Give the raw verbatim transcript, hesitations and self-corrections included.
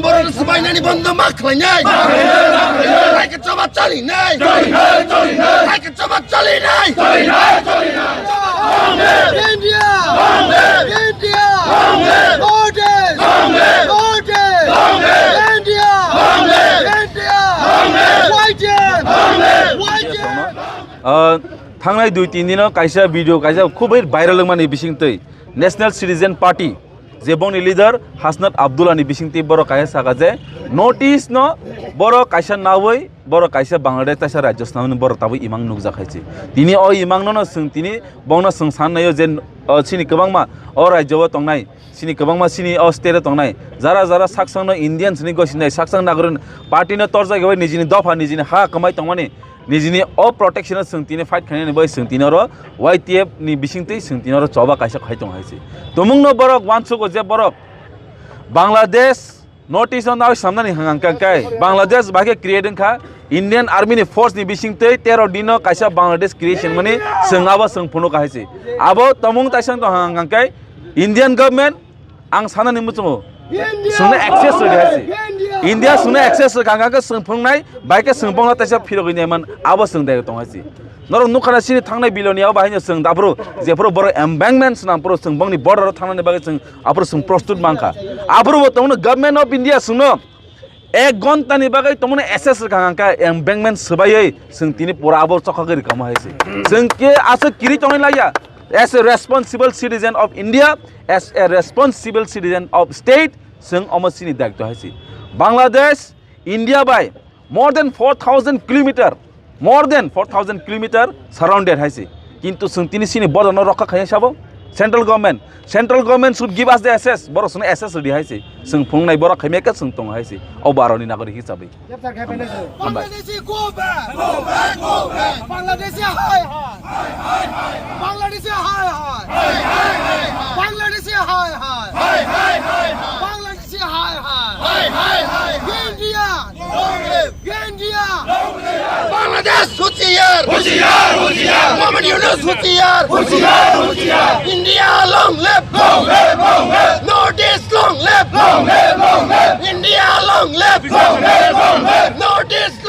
Borok swbainani bondo ma khlainai. Raikhe choba chalinai. Raikhe choba chalinai. India! India! Notice! Notice! India! India! Y T F! Y T F! Ah, thangnai dui tin dino kaisa video kaisa khubui viral wngmani bisingtwi National Citizen Party je bongni leader Hasnat Abdullah ni bisingtwi borok kaisa saka je notice no borok kaisa nawi borok kaisa Bangladesh taisa rajyo swnamwi borok tabuk imang nukjak hai se. Tini o imang no no swng tini bongno swng san naio je, o, chini kwbangma o rajyo o tongnai, chini kwbangma chini o state o tongnai jara jara saksang no Indian sini gosinai saksang nagorin party no torjak bai nijini dopha nijini ha kwmai tongmani nijini o protection o chwng tini fight khainani bai chwng tini oro Y T F ni bisingtwi chwng tini oro choba kaisa khai tong hai se. Tumung no borok uansugo je borok Bangladesh notice o nai samnani hang hang kai Bangladesh bai khe create wngkha Indian Army ni force ni bisingtwi tero dino kaisa Bangladesh creation mani chwng abo chwng phunuk hai se. Abo tomung taisang tong hang hang kai Indian government ang sanani muchungo. India! Sungna access rwdi hai se. India! India sungna access rwkha hang khe chwng phunuknai bai khe chwng bongno taisa phirogwi nai man abo chwng dai tong hai se. Norok nukha na chini thangnai biloni abo bahai no chwng aphuru jephuru borok embankment swnam phuru chwng bongni border o thangnani bagwi chwng aphuru chwng prostut mankha. Aphuru bo tongno government of India chwngno ek ghonta ni bagwi tongmani S S rwkha hang khe embankment swbaiwi chwng tini pura abo chokha gwi rwkha mo hai se. Chwng khe aswk kiri tongwi laiya as a responsible citizen of India, as a responsible citizen of state, chwng omo chini daitw hai se. Bangladesh, India bai more than four thousand kilometer, more than four thousand kilometer surrounded hai se. Kintu chwng tini chini border no rokha khaiya sabo central government. Central government should give us the access. Borok chwngno access rwdi hai se. Chwng phunuknai borok khaimya khe chwng tongo hai se. O baroni nagorik hisabwi. Hambai. Bangladeshi go back! Go back, go back! Bangladeshi hi hi! Bangladeshi hi hi! Bangladeshi hi hi! Bangladeshi hi hi! India! India! Bangladesh, hutiyar! Hutiyar, hutiyar! Muhammad Yunus, hutiyar! Hutiyar, hutiyar! India, long live! Long live, long live! North East, long live! Long live, long live! India, long live! Long live, long live! North East,